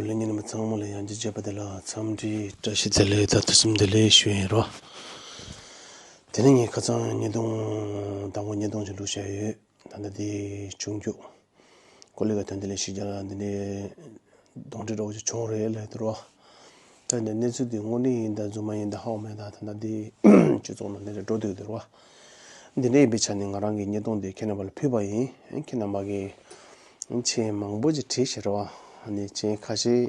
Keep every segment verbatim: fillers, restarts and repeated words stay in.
ལས་ཉན་མི་ཚང་མ་ལ་ཡང་ཅི་བྱས་པ་དེ་ལ་འཚམས་འདྲི་བཀྲ་ཤིས་བདེ་ལེགས་དང་ཐུགས་སུམ་བདེ་ལེགས་ཞུ་ཡིན་རོ། དེ་ནས་ངས་ཁ་སང་བརྙན་ཐུང་དང་པོ་བརྙན་ཐུང་ཞིག་བླུགས་བཞག་ཡོད། ད་ལྟ་དེ་བྱུང་རྒྱུ། ཀོ་ལི་ག་ཐོན་དེ་ལས་ཤིག་རྒྱ་ལ་འདི་ནས་གདོན་འདྲེ་འདྲ་བོ་ཞིག་བྱུང་རེད་ལབ་དེ་རོ། ད་ནས་གནས་ཚུལ་འདི་དངོས་གནས་ཡིན་ད་རྫུན་མ་ཡིན་ད་ཧ་གོ་མེད་ད། ད་ལྟ་འདི་སྤྱི་ཚོགས་ནང་འདི་འདྲ་འགྲོ་འདུག་དེ་རོ། འདི་འདྲ་ཡིན་པའི་ཆ་ནས་ང་རང་གི་བརྙན་ཐུང་འདི་ཁྱེད་རྣམ་པ་ལ་ཕུལ་བ་ཡིན། ཁྱེད་རྣམ་པ་གིས་མཆན་མང་པོ་ཅིག་བྲིས་ཤག་རོ། ཨ་ནི་མཆན་ཁ་ཤས་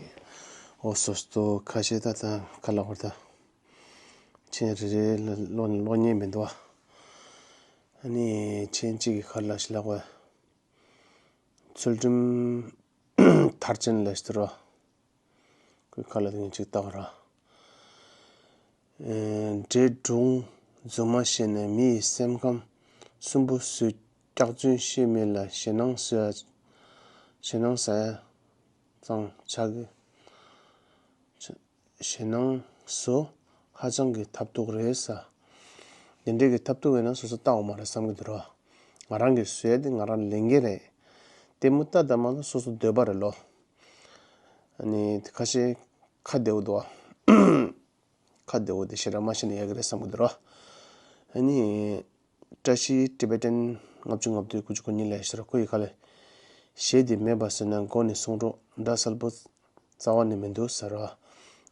འོ་སོ་སོ་ཁ་ཤས་ད་ད་ག་ལབ་དགོས་རེད་ད། མཆན་རེ་རེ་ལ་ཀློག་ནས་ཀློག་མཁན་མི་འདུག་ཨ་ནི་མཆན་གཅིག་གི་ཁ་ལ་ཞིག་ལབ་དགོས། ཚུལ་ཁྲིམས་མཐར་ཕྱིན་ལས་ཟེར་བ། ཁོའི་ཁ་ལ་དེ་ངས་ཅིག་བལྟ་བ་ར། ཨེ། འདྲེ་སྒྲུང་རྫུན་མ་བཤད་ནས་མི་ཡི་སེམས་ཁམས་སུན་པོ་བཟོས། སྐྱག་རྫུན་བཤད་མི་ལ་ཞེད་སྣང་བཟོ་ཡ། ཞེད་སྣང་ཟ་ཡ་ཙང་ཆགས་ཀྱི། ཞེད་སྣང་བཟོ་ཧ་ཅང་གི་ཐབས་སྡུག་རེད་ས། འདི་འདྲའི་གི་ཐབས་སྡུག་ཡིན་ན་སོ་སོ་ལྟ་འོ་མ་རེད་བསམ་གི་འདུག་ར། ང་རང་གི་བཟོས་ཏེ་ང་རང་ལེན་གི་རེད། ལྟད་མོ་ལྟ་ལྟ་མ་ལ་སོ་སོ་འདོད་པ་རེད་ལོ། ཨ་ནི་ཁ་ཤས་ཁ་བདེ་བོ་འདུག་ཨ། ཁ་བདེ་བོ་དེ་ཞེ་དྲག་མ་ཤེས་ན་ཡག་གི་རེད་བསམ་གི་འདུག་ར། ཨ་ནི། བཀྲ་ཤིས་ཊི་བེ་ཊན་ལྔ་བཅུ་ང་བདུན་དགུ་བཅུ་གོ་གཉིས་ལས་ཤར་ཁོ་ཡི་ཁ་ལས། གཞས་འདི་མེད་པ་བཟོས་ན་མགོ་ནས་གསུང་རོགས་འདྲ་གསལ་པོ་རྩ་བ་ནས་མི་འདུག་ཟེར་རོ།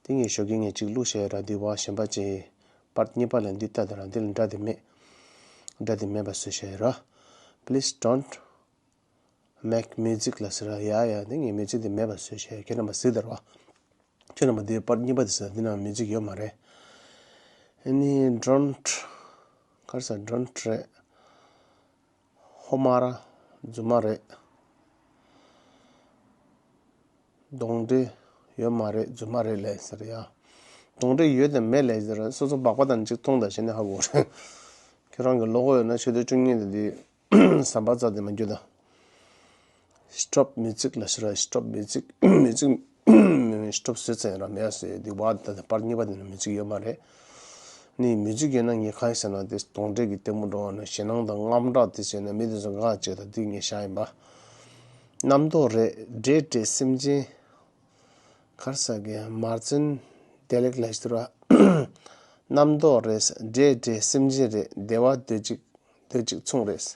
དེ་ངས་ཞོགས་ཀས་ངས་གཅིག་བླུགས་བཞག་ཡོད་ར། འདི་བ་གཞན་པ་ཅིག་པར་གཉིས་པ་ལས་འདི་ལྟ་དང་ར། འདི་ལ་སྒྲ་དེ་མེད། སྒྲ་དེ་མེད་པ་བཟོས་བཞག་ཡོད་ར། Please don't make music ལ་ཟེར་ར། ཡ་ཡ་འདི་ངས་མིའུ་ཛིག་འདི་མེད་པ་བཟོས་བཞག་ཡོད། ཁྱེད་རྣམ་པ་གཟིགས་དང་ར། ཁྱོད་རྣམ་པ་འདིའི་པར་གཉིས་པ་དེ་ཟེར་འདི་ནང་མིའུ་ཛིག་ཡོད་མ་རེད། ཨ་ནི་ཌོན་ཊི། ག་རེ་ཟེར། ཌོན་ཊི་རེད། ཧོ་མ་ར། རྫུན་མ་རེད། གདོན་འདྲེ་ཡོད་མ་རེད། རྫུན་མ་རེད་ལབ་ཟེར་ཡ། གདོན་འདྲེ་ཡོད་དང་མེད་ལབ་ཟེར། སོ་སོ་སྦག་སྦག་དང་གཅིག་མཐོང་དང་བྱས་ནས་ཧ་གོ་རེད། ཁྱོད་རང་གི་བློ་ཁོག་ཡོད་ན་ཆེ་བསྟོད་བཅུ་གཉིས་དེ་འདི་ཟམ་པ་རྩ་དེ་མ་འགྱོ་དང་། སི་ཊོབ་མིའུ་ཛིག་ལ་ཤི་ར། སི་ཊོབ་མིའུ་ཛིག་མིའུ་ཛིག་སི་ཊོབ་བཟོས་ཚར་ཡིན་ར། མེད་ཟེར་འདི་བ་ད་ད་པར་གཉིས་པ་དེ་ནང་མིའུ་ཛིག་ཡོད་མ་རེད། ནི་མིའུ་ཛིག་ཡོད་ན་ངས་གང་ཡིན་ཟེར་ན་དེ་གདོན་འདྲེ་གི་ལྟད་མོ་འགྲོ་བ་ན་ཞེད་སྣང་དང་དངངས་སྐྲག་དེ་བྱས་ན་མི་དེ་ཚོ་དགའ་བྱེད་ད་དེ་ངས་བཞག་ཡིན་པ། རྣམ་རྟོག་རེད། འདྲེ་འདྲེ་སེམས་ཅན། ག་རེ་ཟེར་གི། མར་ཙིན་བདེ་ལེགས་ལ་ཤི་ར། རྣམ་རྟོག་རེད། འདྲེ་འདྲེ་སེམས་ཅན་རེད། བདེ་བ་འདོད་ཅིག་འདོད་ཅིག་མཚུངས་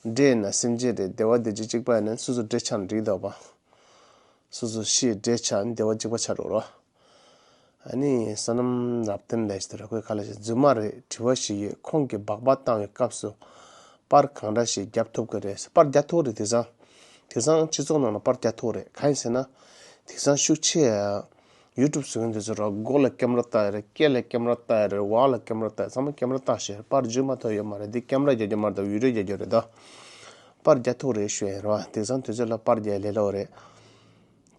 རེད། འདྲེ་ན་སེམས་ཅན་རེད། བདེ་བ་འདོད་ཅིག་གཅིག་པ་ཡིན་ན་སོ་སོ་འདྲེ་ཆགས་ན་འགྲིག་འདུག་པ། སོ་སོ་ཤི་འདྲེ་ཆགས་ན་བདེ་བ་གཅིག་པ་ཆགས་འགྲོ་རོ། ཨ་ནི་བསོད་ནམས་རབ་བརྟན་ལས་ཤི་ར། ཁོས་ག་ལ་ཤི། རྫུན་མ་རེད། དྲི་བ་ཞིག་ཡོད། ཁོང་གིས་སྦག་སྦག་བཏང་བའི་སྐབས་སུ་པར་གང་འདྲ་ཞིག་བརྒྱབ་ཐུབ་ཀྱི་རེད། པར་རྒྱག་ཐུབ་རེད། དེང་སང་དེང་སང་སྤྱི་ཚོགས་ནང་ལ་པར་རྒྱག་ཐུབ་རེད། གང་ཡིན་ཟེར་ན། དེང་སང་ཤུགས་ཆེ་ཡ་ཡུ་ཊུབ་བཟོ་མཁན་དེ་ཚོ་ར། མགོ་ལ་ཀེམ་ར་བཏགས་ཡ་རེད། སྐེ་ལ་ཀེམ་ར་བཏགས་ཡ་རེད། འོག་ལ་ཀེམ་ར་བཏགས་ཡ། ཚང་མ་ཀེམ་ར་བཏགས་ཤག་པར་འཇུ་མ་ཐུབ་ཡོད་མ་རེད། འདི་ཀེམ་ར་རྒྱག་རྒྱུ་མ་རེད་ད། བི་ཌིའོ་རྒྱག་རྒྱུ་རེད་ད། པར་རྒྱག་ཐུབ་རེད་ཞུ་ཡ་ར། དེང་སང་དུས་ཚོད་ལ་པར་རྒྱག་ལས་སླ་བོ་རེད།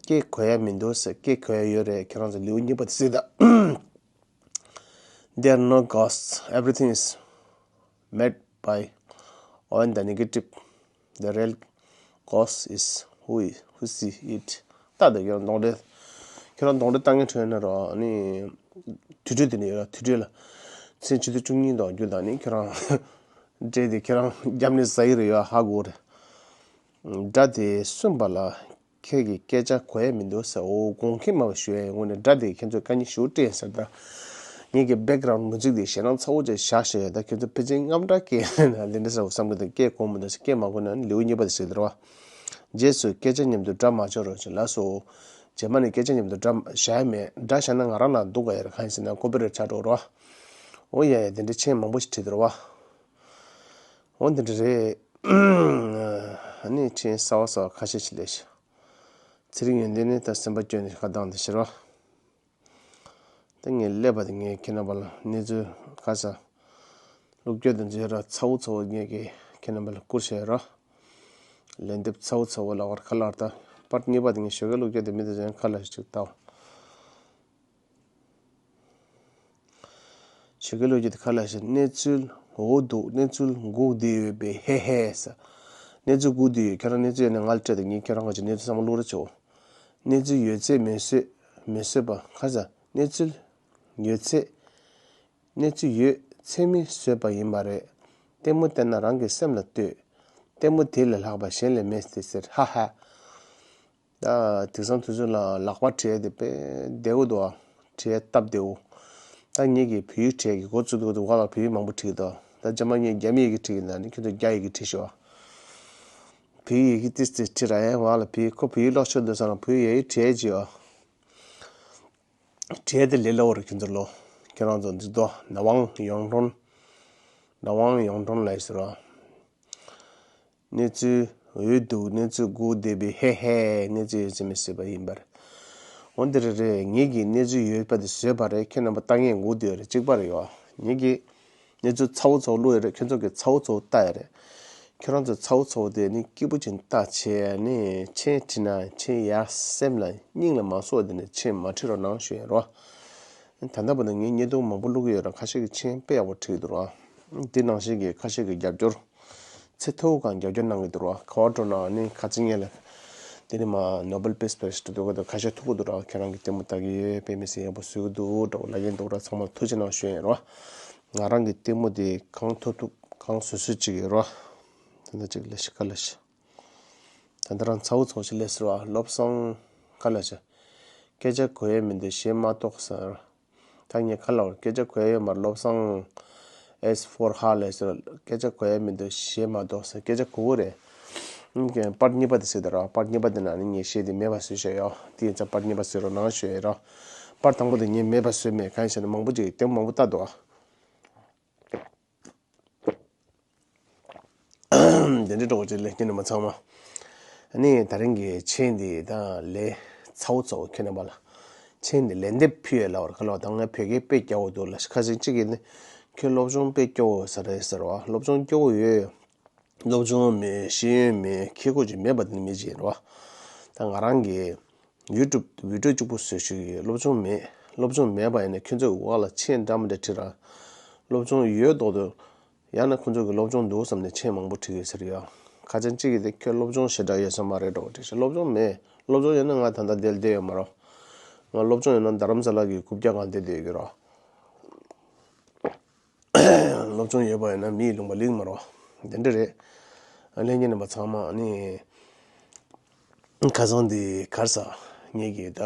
སྐད་གོ་ཡ་མི་འདུག་ཟེར། སྐད་གོ་ཡ་ཡོད་རེད། ཁྱེད་རང་ཚོ་ལེའུ་གཉིས་པ་དེ་གཟིགས་དང་། There are no ghosts. Everything is made by own the negative. The real ghost is who is, who see it. ད་ལྟ་ཁྱོད་རང་གདོན་འདྲེ། ཁྱོད་རང་གདོན་འདྲེ་ལྟ་མཁན་ཁྲོད་ན་རོ། ཨ་ནི་དུས་དྲོད་དེ་ནས་ཡོད་ར། དུས་དྲོད་ལ་མཚན་ཆུ་ཚོད་བཅུ་གཉིས་དང་རྒྱུ་དང་ནི་ཁྱོད་རང་འདྲེ་དེ་ཁྱོད་རང་རྒྱབ་ནས་ཟ་ཡི་རེད་ཡ། ཧ་གོ་རེད། སྒྲ་དེ་གསུངས་པ་ལ། ཁྱེད་ཀྱིས་སྐད་ཆ་གོ་ཡ་མི་འདུག་ཟེར། འོ་དགོངས་འགལ་མ་བ་ཞུ་ཡའི་ངོས་ནས་སྒྲ་དེ་ཁྱེད་ཚོས་བཀའ་རྙིང་ཞུ་སྤྲད་ཟེར། ད་ངེད་ཀྱི་བེག་གྷ་རོན་ཌི་མུ་ཛིག་དེ་ཞེད་སྣང་ཚ་བོ་ཅིག་བཞག་བཞག་ཡོད། ད་ཁྱེད་ཚོ་ཕལ་ཆེར་དངངས་སྐྲག་སྐྱེས་ན་འདི་འདྲ་ཟེར་བསམ་གི་འདུག་སྐད་གོ་མི་འདུག་ཟེར། སྐད་མ་གོ་ན་ལེའུ་གཉིས་པ་དེ་ཟེར་དེ་རེད་བ། རྗེས་སུ་སྐད་ཆ་མཉམ་དུ་སྒྲ་མ་འབྱོར་རོ་ཅེས་ལབ་སོ། རྗེས་མ་ནས་སྐད་ཆ་མཉམ་དུ་སྒྲ་བཞག་ཡ་མེད། སྒྲ་བཞག་ན་ང་རང་ལ་སྡུག་ག་ཡ་རེད། གང་ཡིན་ཟེར་ན་ཀོ་པི་རེ་ཊི་ཆགས་འགྲོ་རེད་བ། འོ་ཡ་ཡ་དེ་འདྲའི་མཆན་མང་པོ་ཞིག་བྲིས་དེ་རེད་བ། འོ་འདི་འདྲ་རེད། ཨ་ནི་མཆན་གསར་བ་གསར་བ་ཁ་ཤས་ཤིག་སླེབས་ཤག་ཚེ་རིང་ཡོན་ཏན་ནི་ད་སེམས་པ་སྐྱོ་ནས་ཁ་གདངས་ཏེ་ཤི་རོ། ད་ངས་སླེབས་པ་དེ་ངས་ཁྱེད་རྣམ་པ་ལ་གནས་ཚུལ་ཁ་ཤས་ལོ་རྒྱུས་དང་འབྲེལ་ར་ཚ་བོ་ཚ་བོ་ངས་ཀྱིས་ཁྱེད་རྣམ་པ་ལ་བསྐུར་བྱས་རོ། ལན་འདེབས་ཚ་བོ་ཚ་བོ་ལ་བར་ཁ་ལར་ད་པར་གཉིས་པ་དེ་ངས་ཞོགས་ཀས་ལོ་རྒྱུས་དེ་མི་དེ་ཚོ་ཡང་ཁ་ལ་ཞིག་ལྟ། ཞོགས་ཀས་ལོ་རྒྱུས་དེ་ཁ་ལ་ཞིག་གནས་ཚུལ་འོ་འདུག་གནས་ཚུལ་འགུག་བསྡད་ཡོད་པས་ཧེ་ཧེ་ཟེར། གནས་ཚུལ་འགུག་བསྡད་ཡོད། ཁྱེད་རང་གནས་ཚུལ་ཡོད་ན་ང་ལ་སྤྲད་དང་། ངས་ཁྱེད་རང་ག་ཅིག་གནས་ཚུལ་ཚང་མ་བླུག་ར་ཆོག་གནས་ཚུལ་ཡོད་ཚད་མེད་བཟོས་མེད་བཟོས་པ་ཁ་ས། གནས་ཚུལ་ཡོད་ཚད། གནས་ཚུལ་ཡོད་ཚད་མེད་བཟོས་པ་ཡིན་པ་རེད། ལྟད་མོ་བལྟས་ན་རང་གི་སེམས་ལ་ལྟོས། ལྟད་མོ་དེ་ལས་ལྷག་པ་གཞན་ལ་མེད་དེ་ཟེར། ཧ་ཧ། ད་དེང་སང་དུས་ཚོད་ལ་ལག་པ་བྲིས་དེ་དཔེ་བདེ་བོ་འདུག་ཨ། བྲིས་སྟབས་བདེ་བོ། ད་ངེད་ཀྱིས་བོད་ཡིག་བྲིས་ཀྱི་འགོ་བཙུགས་འདུག་འདུག་ག་ལ་བོད་ཡིག་མང་པོ་བྲིས་འདུག་ད་རྗེས་མ་ངས་རྒྱ་མི་ཡི་གེ་བྲིས་ཀྱི་ན་ནི་ཁྱོད་ཚོ་རྒྱ་ཡི་གེ་བྲིས་ཤོག་བོད་ཡིག་ཏིས་ཏིས་བྲིས་ར་ཡ་བ་ལ་བོད་ཡིག་ཁོ་བོད་ཡིག་ཀློག་ཆོག་འདུག་ས་ན་བོད་ཡིག་བྲིས་ཀྱི་ཡོད། བྲིས་དེ་ལས་སླ་བོ་རེད་ཁྱོད་ཚོ་ལོ། ཁྱེད་རང་ཚོ་འདི་ལྟོ་ན་ཝང་ཡོང་ཀྲོན། ན་ཝང་ཡོང་ཀྲོན་ལ་ཡི་ཟེར་བ། གནས་ཚུལ་འོས་འདུག་གནས་ཚུལ་སྒུག་བསྡད་པའི་ཧེ་ཧེ་གནས་ཚུལ་ཡོད་ཚད་མི་བཟོས་པ་ཡིན་པར། འོ་འདི་རེད་རེད། ངེད་ཀྱིས་གནས་ཚུལ་ཡོད་པ་དེ་བཟོས་པ་རེད། ཁྱེད་རྣམ་པ་ལྟ་མཁན་སྒུག་བསྡད་ཡོད་རེད། གཅིག་པ་རེད་ཡོ། ངེད་ཀྱིས་གནས་ཚུལ་ཚ་བོ་ཚ་བོ་བླུགས་ཡོད་རེད། ཁྱེད་ཚོ་གིས་ཚ་བོ་ཚ་བོ་ལྟ་ཡོད་རེད། ཁྱེད་རང་ཚོ་ཚ་བོ་ཚ་བོ་དེ་ནི་སྐྱིད་པོ་ཅིག་ལྟ་བྱས་ནས་མཆན་བྲིས་ན་མཆན་ཡ་སེམས་ལ་སྙིང་ལ་མ་སོགས་དེ་ནས་མཆན་མ་བྲིས་རོགས་གནང་ཞུ་ཡིན་རོ། ད་ལྟ་བར་དུ་ངས་བརྙན་ཐུང་མང་པོ་བླུགས་ཡོད་ར། ཁ་ཤས་ཀྱིས་མཆན་དཔེ་ཡག་པོ་བྲིས་འདུག་ར། དེ་ནང་བཞིན་གྱི་ཁ་ཤས་ཀྱིས་རྒྱབ་སྐྱོར། ཚད་མཐོ་བོ་གང་རྒྱབ་སྐྱོར་གནང་གི་འདུག་ར། ག་བ་འགྲོ་ན་ནི་ཁ་ཚིག་ངེས་ལ། དེ་ནི་མ་ནོ་བེལ་པིས་པེ་རི་སི་འགྲོ་འདུག་ག་ཁ་ཤས་ཐུག་གི་འདུག་ར། ཁྱེད་རང་གི་ལྟད་མོ་ལྟ་གི་ཡོད་པས་མི་སྲིད་ཡག་པོ་བཟོས་གི་འདུག་འདྲ་བོ་ལབ་ཀྱིན་འདུག་ར། ཚང་མ་ཐུགས་རྗེ་གནང་ཞུ་ཡིན་ར། ང་རང་གི་ལྟད་མོ་དེ་གང་ཐུབ་ཐུབ་གང་བཟོད་བཟོད་ཅིག་ཡོད་ར། ད་ལྟ་ཅིག་ལ་ཤི་ཁ་ལ་ཤི། ད་ལྟ་རང་ཚ་བོ་ཚ་བོ་ཞིག་སླེབས་ཟེར་བ། བློ་བཟང་ཁ་ལ་ཤི། སྐད་ཆ་གོ་ཡས་མི་འདུག་ཞེས་མ་གཏོགས་ཟེར། ད་ངས་ཁ་ལ་བར་སྐད་ཆ་གོ་ཡས་ཡོད་མ་རེད། བློ་བཟང་ཨེས་ཕོར་ཧ་ལས་ཟེར་བ། སྐད་ཆ་གོ་ཡས་མི་འདུག་ཞེས་མ་གཏོགས་ཟེར། སྐད་ཆ་གོ་གི་རེད། ཨང་ཀི་པར་གཉིས་པ་དེ་ཟེར་ད་ར། པར་གཉིས་པ་དེ་ནང་ནས་ངས་བཤད་དེ་མེད་པ་བཟོས་བཞག་ཡོད། དེ་ཡིན་ཙང་པར་གཉིས་པ་བཟོས་རོགས་གནང་ཞུ་ཡས་ར། པར་དང་པོ་དེ་ངས་མེད་པ་བཟོས་མེད། གང་ཡིན་ཟེར་ན་མང་པོ་ཅིག་ལྟད་མོ་མང་པོ་ལྟ་འདུག་ཨ། དེ་འདྲའི་འགྲོ་བ་ཅིག་ལས་ཀྱི་ནི་མ་ཚང་མ། ཨ་ནི་དེ་རིང་གི་མཆན་འདི་དང་ལས་ཚ་བོ་ཚ་བོ་ཁྱོད་རྣམ་པ་ལ། མཆན་འདི་ལན་འདེབས་ཕུལ་ཡས་ལབ་པར་ག་ལ་བ་དང་ང་བོད་སྐད་དཔེ་སྐྱོ་བོ་འདུག་ལ། ཁ་སང་གཅིག་གིས་ནི་ཁྱོད་སློབ་སྦྱོང་དཔེ་སྐྱོ་བོ་ས་རེད་ཟེར་བ། སློབ་སྦྱོང་སྐྱོ་བོ་ཡོད། སློབ་སྦྱོང་མེད། ཤེས་ཡོན་མེད། ཁེ་ཁོ་ཅིག་མེད་པ་དེ་ནི་མི་ཅིག་ཡིན་རོ། ད་ང་རང་གི་ཡུ་ཊུབ་བི་ཌིའོ་གཅིག་པོ་བཟོས་ཞུ་གི་ཡོད། སློབ་སྦྱོང་མེད། སློབ་སྦྱོང་མེད་པ་ཡིན་ན་ཁྱོད་ཚོའི་འོག་ལ་མཆན་འདྲ་མི་འདྲ་བྲིས་ར། སློབ་སྦྱོང་ཡོད་མདོག་མདོག་ཡང་ན་ཁོ་ཚོ་གི་སློབ་སྦྱོང་འདུག་བསམ་ནས་མཆན་མང་པོ་བྲིས་ཡོད་ཟེར་ཡོད། ཁ་ཅན་གཅིག་གིས་དེ་ཁྱོད་སློབ་སྦྱོང་ཞེ་དྲག་ཡོད་ས་མ་རེད་འགྲོ་བྲིས་ཤག་སློབ་སྦྱོང་མེད། སློབ་སྦྱོང་ཡོད་ན་ང་ད་ལྟ་འདིར་བསྡད་ཡོད་མ་རོ། ང་སློབ་སྦྱོང་ཡོད་ན་རྡ་རམ་ས་ལ་གི་རྐུབ་བཀྱག་སྒང་བསྡད་བསྡད་ཡོད་ཀྱི་རོ། སློབ་སྦྱོང་ཡོད་པ་ཡིན་ན་མི་ཡི་ལུང་པ་ལེགས་མ་རོ། དེ་འདྲ་རེད། ཨ་ལྷན་རྒྱས་རྣམ་པ་ཚང་མ་ནི། ཁ་སང་འདི་གར་ས་ངེད་ཀྱི་ད།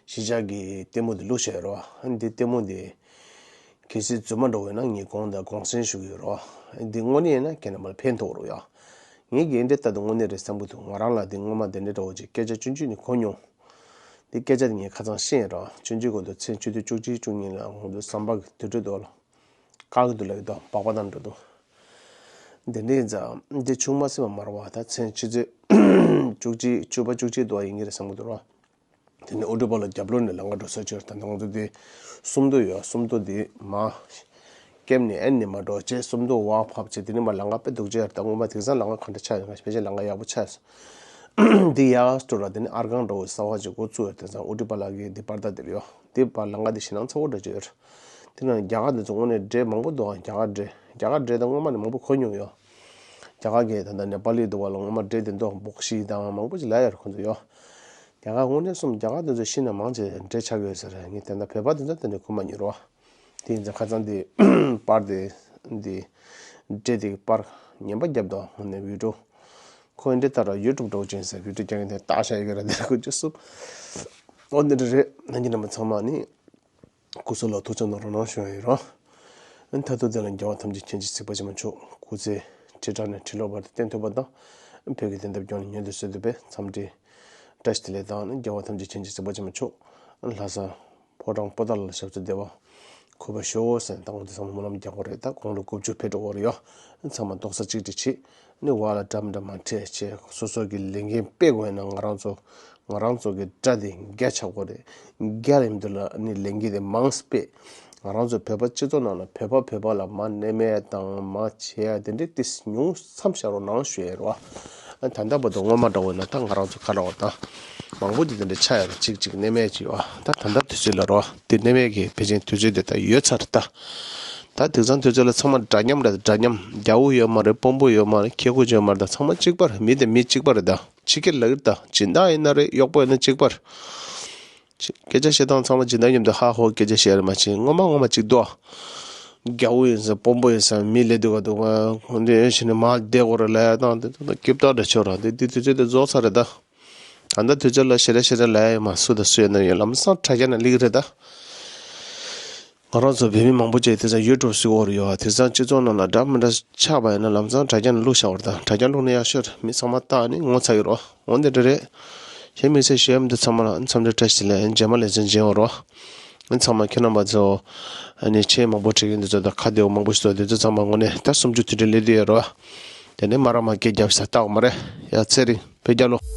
གཞིས་ཆགས་ཀྱི་ལྟད་མོ་འདི་བླུགས་བཞག་ཡོད་རེད་བ། འདི་ལྟད་མོ་འདི་གལ་སྲིད་རྫུན་མ་འདྲ་བོ་ཡོད་ན་ངས་དགོངས་དང་དགོངས་སེལ་ཞུ་གི་ཡོད་རེད་བ། འདི་དངོས་གནས་ཡིན་ན་ཁྱེད་རྣམ་པར་ཕན་ཐོགས་རེད་ཡ། ངས་འདི་འདྲ་ལྟ་དུས་དངོས་གནས་རེད་བསམ་གྱི་འདུག་ང་རང་ལ་འདི་སྔོན་མ་འདི་འདྲ་འདྲ་བོ་ཅིག་སྐད་ཆ་ཆུང་ཆུང་ནས་གོ་མྱོང་། འདི་སྐད་ཆ་འདི་ངས་ཁ་སང་བཤད་ཡོད་རེད་བ། ཆུང་ཆུང་གོ་འདུག་ཚེས་ཆུ་ཚོད་བཅུ་གཅིག་བཅུ་གཉིས་ལ་ངོ་འདུག་བསམ་པ་གི་དུས་ཚོད་འདུག་ལ། བཀག་གི་འདུག་ལབ་ཀྱི་འདུག་སྦག་སྦག་བཏང་འགྲོ་འདུག་འདི་འདྲ་ཡིན་ཙང་འདི་ཆུང་མ་སྲིད་པ་མ་རེད་བ། ད་ཚེས་ཆུ་ཚོད་བཅུ་གཅིག་བཅུ་པ་བཅུ་གཅིག་འདུག་བ་ཡིན་གྱི་རེད་བསམ་གྱི་འདུག་ར། དེ་ནས་ཨོ་ཌི་པ་ལ་རྒྱབ་ལོགས་ནས་ལམ་ཁ་འགྲོ་ས་ཅིག་ཡོད་རེད། ད་ལྟ་ང་ཚོ་འདི་སུམ་མདོ་ཡོད། སུམ་མདོ་འདི་མ་ཀེམ་ནས་ཨེན་ནས་མ་འགྲོ་བྱས་སུམ་མདོ་བ་ཕབ་བྱས་དེ་ནས་མ་ལམ་ཁ་དཔེ་སྡུག་ཅིག་ཡོད་རེད། ད་སྔོན་མ་དེང་སང་ལམ་ཁ་ག་འདྲ་ཆགས་ཡོད་ན་ཕལ་ཆེར་ལམ་ཁ་ཡག་པོ་ཆགས་སོང་། འདི་ཡག་སྤྲོ་ལ་དེ་ནས་ཨར་ཁང་འགྲོ་བའི་ས་བ་ཅིག་འགོ་བཙུགས་ཡོད། དེང་སང་ཨོ་ཌི་པ་ལ་གི་འདི་པར་ད་དེར་ཡོད། འདི་པར་ལམ་ཁ་འདི་ཞེད་སྣང་ཚ་བོ་འདྲ་ཅིག་ཡོད་རེད། དེ་ནང་རྒྱ་གར་འདི་ཚོ་དངོས་གནས་འདྲེ་མང་པོ་འདུག་རྒྱ་གར་འདྲེ། རྒྱ་གར་འདྲེ་ད་སྔོན་མ་ནས་མང་པོ་གོ་མྱོང་ཡོད། རྒྱ་གར་གྱི་ད་ལྟ་ནེ་པ་ལི་འདུག་བ་ལ་སྔོན་མ་འདྲེ་དེ་ཚོ་འབོག་ཤི་དང་མང་པོ་ཅིག་ལབ་ཡོད་རེད་ཁོ་ཚོ་ཡོད། རྒྱ་གར་དངོས་གནས་གསུམ་རྒྱ་གར་དེ་ཚོ་ཤི་ན་མང་ཆེ་འདྲེ་ཆགས་ཡོད་ཟེར་རེད། ངས་དེ་འདྲ་བོད་པ་དེ་ཚོ་དེ་འདྲ་གོ་མ་མྱོང་རོ། དེ་ཡིན་ཙང་ཁ་སང་དེ་པར་དེ་འདི་འདྲེ་དེ་པར་ངན་པ་བརྒྱབ་དང་ནས་བི་ཌིའོ་ཁོ་འདྲེ་ལྟར་ཡུ་ཊུབ་འགྲོ་ཅན་ཟེར་བི་ཌིའོ་རྒྱག་གིན་དེ་བཏགས་བཞག་ཡོད་ཀྱི་རེད། དེ་ཁོ་ཅི་སུབ་འོ་འདི་འདྲ་རེད། ནང་གི་རྣམ་པ་ཚང་མ་ནི། སྐུ་གཟུགས་ལ་ཐུགས་ཆེ་གནང་རོགས་གནང་ཞུ་ཡ་ཡིན་རོ། མཐར་ཐུག་དེ་ལ་རྒྱལ་བ་ཐམས་ཅད་མཁྱེན་ཅིང་གཟིགས་པ་ཅན་མ་མཆོག་སྐུ་ཚེ་ཁྲི་ཕྲག་ནས་ཁྲི་ལོ་བར་དུ་བརྟན་ཐུབ་པ་དང་། བོད་ཀྱི་བདེན་མཐའ་མགྱོགས་ནས་མྱུར་དུ་སོན་ཐུབ་པའི་འཚམས་འདྲི་བཀྲ་ཤིས་བདེ་ལེགས་དང་། རྒྱལ་བ་ཐམས་ཅད་མཁྱེན་ཅིང་གཟིགས་པ་ཅན་མ་མཆོག་ལྷ་ས་ཕོ་བྲང་པོ་ཏཱ་ལ་ཞབས་སོར་བདེ་བར་འཁོད་པར་ཤོག་ཟེར་ནས་ད་ང་ཚོ་ཚང་མ་སྨོན་ལམ་རྒྱག་དགོས་རེད། ད་དགུང་ལོ་དགུ་བཅུ་ཕེབས་འགྲོ་གི་རེད་ཡ། ཚང་མ་རྡོག་རྩ་གཅིག་སྒྲིལ་བྱེད། ནི་བ་ལ་འདྲ་མི་འདྲ་མ་འཕྲད་བྱས་སོ་སོ་གི་ལས་འགན་སྤེལ་དགོས་ན་ང་རང་ཚོ་ང་རང་ཚོ་གི་དགྲ་དེ་རྒྱ་ཆགས་དགོས་རེད། རྒྱ་རིམ་དུ་ལ་ནི་ལས་འགན་དེ་མང་སྤེལ། ང་རང་ཚོ་བོད་པ་སྤྱི་ཚོགས་ནང་ལ་བོད་པ་བོད་པ་ལ་མ་གནས་མེད་དང་མ་བྱེད་ཡ་དེ་འདྲའི་ཏིས་ཉུང་མཚམས་བཞག་རོགས་གནང་ཞུ་ཡ་རེད་བ། ད་ལྟ་བར་དུ་སྔོན་མ་འདྲ་བོ་ན་ད་ང་རང་ཚོ་ག་རེ་བ་ད་མང་པོ་དེ་དེ་འདྲ་ཆགས་ཡ་རེད། གཅིག་གཅིག་གནས་མེད་ཅིག་བ། ད་ད་ལྟ་དུས་ཚོད་ལ་རོ་དེ་གནས་མེད་ཀྱི་ཕལ་ཆེར་དུས་ཚོད་དེ་ད་ཡོད་ཚར་ད། ད་དེང་སང་དུས་ཚོད་ལ་ཚང་མ་འདྲ་མཉམ་རེད། འདྲ་མཉམ་རྒྱ་བོ་ཡོད་མ་རེད། དཔོན་པོ་ཡོད་མ་རེད། ཁྱེད་ཁོ་ཡོད་མ་རེད། ད་ཚང་མ་གཅིག་པ་རེད། མི་དེ་མི་གཅིག་པ་རེད། ད་ཕྱི་སྐད་ལ་གིར་ད་སྦྱིན་བདག་ཡིན་ན་རེད། གཡོག་པོ་ཡིན་ན་གཅིག་པ་རེད། སྐད་ཆ་བཤད་སྟངས་ཚང་མ་སྦྱིན་བདག་མཉམ་དུ་ཧ་ཧོ་སྐད་ཆ་བཤད་རེད་མ་བྱེད། ངོ་མ་ངོ་མ་གཅིག་འདུག་ཨ། རྒྱ་བོ་ཡིན་ཟེར་དཔོན་པོ་ཡིན་ཟེར་མི་ལས་སྡུག་ག་འདུག་ཨ། འདི་ཡོད་ཞིག་ནས་མ་བསྡད་དགོས་རེད་ལབ་ཡ་དང་དེ་ཚོ་སྐྱིབ་ཏོག་འདྲ་ཆོག་ར། དེ་དེ་དུས་ཚོད་དེ་རྫོགས་ཚར་རེད་ད། ད་ལྟ་དུས་ཚོད་ལ་ཞེ་དྲག་ཞེ་དྲག་ལབ་ཡ་ཡོད་མ། སུ་དང་སུ་ཡོད་ན་ཡོད། ལམ་སང་དྲ་རྒྱ་ནང་སླེབས་ཀྱི་རེད་ད། ང་རང་ཚོ་བོད་མི་མང་པོ་ཅིག་དེང་སང་ཡུ་ཊུབ་སུ་འོར་ཡོད། དེང་སང་སྤྱི་ཚོགས་ནང་ལ་འདྲ་མི་འདྲ་ཆགས་པ་ཡིན་ན་ལམ་སང་དྲ་རྒྱ་ནང་བླུགས་བཞག་པ་རེད་ད། དྲ་རྒྱ་བླུགས་ན་ཡག་ཤོས་རེད། མི་ཚང་མ་ལྟ་ནི་ངོ་ཚ་གི་རོ། འོ་འདི་འདྲ་རེད། གཞན་མི་ཚེ་ཞུ་ཡ་མི་འདུག་ཚང་མ་ལ་འཚམས་འདྲི་བཀྲ་ཤིས་བདེ་ལེགས། རྗེས་མ་ལེ་ཚན་མཇལ་ཡོང་རོགས། ཚང་མ་ཁྱེད་རྣམ་པ་ཚོ་ཨ་ནི་ཆེས་མང་པོ་བྲིས་ཀྱི་འདུག་ཚོ་དང་ཁ་བདེ་བོ་མང་པོ་ཞིག་འདུག་དེ་ཚོ་ཚང་མ་ངོ་ནས་ད་སུམ་ཅུ་དེ་འདྲ་སླེབས་བསྡད་ཡོད་རོགས། དེ་ནས་མ་ར་མ་སྐད་རྒྱབ་ཤ་སྟག་མ་རེད་ཡ། ཚེ་རིང་བོད་རྒྱལ་ལོ།